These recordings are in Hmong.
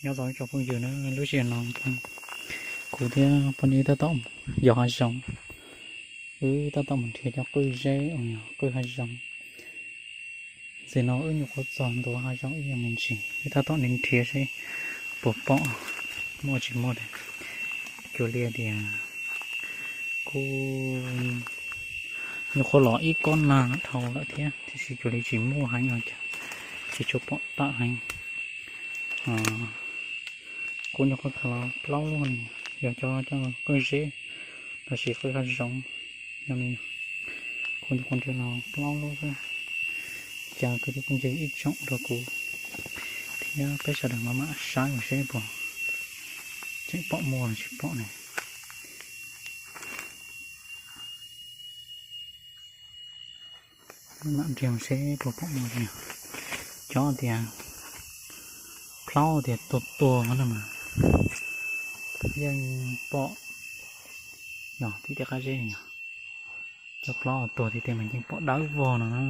Nyob zoo ib tsoom phooj ywg na, lub sij hawm no kuv thiab poj niam wb tab tom yos hav zoov, wb tab tom mus nrhiav cov qwj zeb uas yog qwj hav zoov. Ntxim no wb nyuam qhuav txog ntua hav zoov ib yam me ntsis, wb tab tom nrhiav seb puas pom muaj tsis muaj li. Cuag li tias kuj nyuam qhuav los ib kob nag dhau lawm thiab, tiam sis cuag li tsis muaj heev los cas, tsis tshua pom tawm heev. Kuv nyuam qhuav khaws los plaub lub, yog cov cov qwj zeb los sis qwj hav zoov no, kuv nyuam qhuav nrhiav los plaub lub xwb. Cas kwv tij phooj ywg ib tsoom nrog kuv thiab peb sawv daws mam mam saib mus seb puas tseem pom muaj los tsis pom ne. Mam nrhiav seb puas pom muaj li. Cov tias plaub tias tuag tuag no mas yeej pom, yog tib tias qab zeb yog cov plaub tuag tiag tiag mas yeej pom dawb vog no na.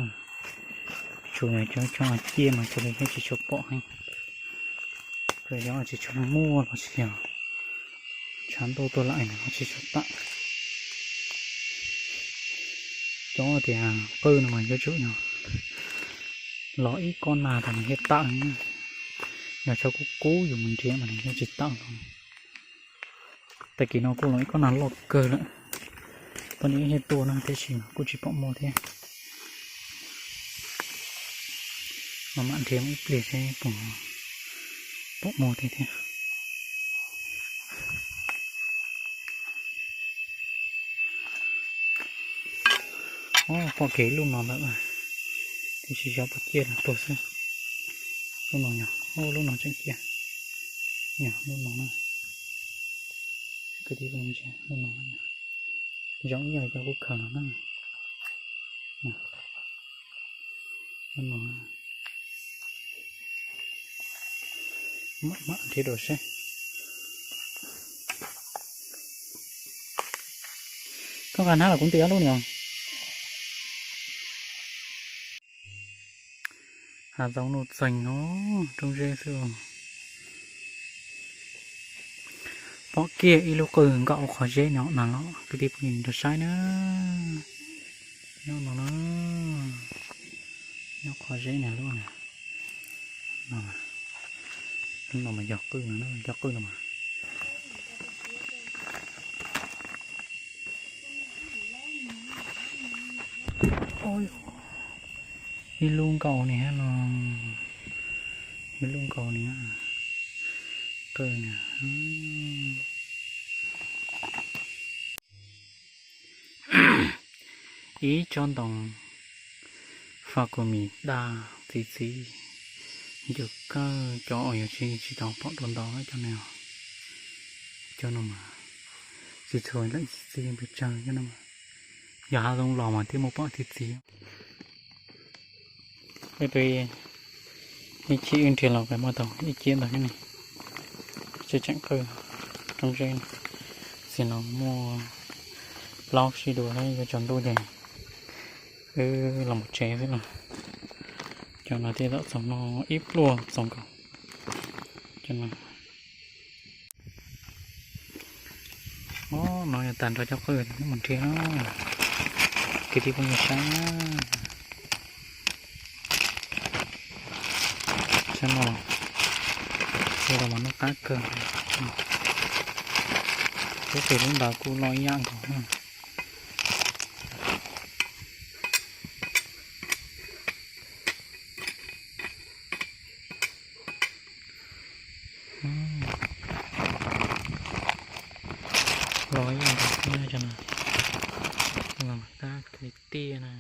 Tsuas yog cov cov ciaj mas cuag li yeej tsis tshua pom heev. Cov tsis tshua muaj los sis yog tshav ntuj tuaj lawm no tsis tshua tawm. Cov tias qwj no mas yuav tsum yog los ib kob nag tas nws thiaj tawm. Yog tshav kub kub yus mus nrhiav mas nws yeej tsis tawm no. Tag kis no kuj los ib kob nag loj kawg lawm, poj niam wb thiaj tuaj na, tiam sis kuj tsis pom muaj thiab. Mam mam nrhiav ib pliag seb puas pom muaj thiab thiab. Pom kiag lub no lawm, tiam sis xyov puas ciaj los tuag xwb. Lub no yog, lub no tseem ciaj, yog lub no na. Kwv tij phooj ywg, lub no zoo ib yam cov kuv khaws no na. Lub no, mam mam nrhiav dua seb. Koj nqa hnab los kuv ntim ob lub no. Hav zoov nuj txeeg no, roob zeb xwb. Pom kiag ib lub qwj nkaum qhov zeb no na los kwv tij phooj ywg nrog saib na. Nyob no na, nyob qhov zeb na lub na. No, lub no mas yog qwj no, yog qwj no mas. Ib lub nkaus ni no, ib lub nkaus ni, qwj na. Ib tsob ntoo faj kua mis daj txi txiv, ncw kawg, cov uas yog tsis tsis tau pom dua ntau cov no. Cov no mas tsis txhua lawm, txi txiv pes tsawg cov no. Yog hav zoov los mas thiaj muaj pom txi txiv. Ib chim wb nrhiav los peb muaj tau ib ciab ntau thiab ne. Tseem tseem qwj roob zeb, txij no muaj plaub sib dua thiab yuav tsaus ntuj ces wb los mus tsev xwb no. Cov no thiaj tau txoov no ib pluag txoov nkaus. Cov no, no yog tag nrho cov qwj mus nrhiav na, kwv tij phooj ywg saib na. Saib no, saib los mas noj qab kawg. Lub pem lub ntawd kuj loj ib yam nkaus na. Loj ib yam nkaus thiab cov no, los qab tiag tiag na.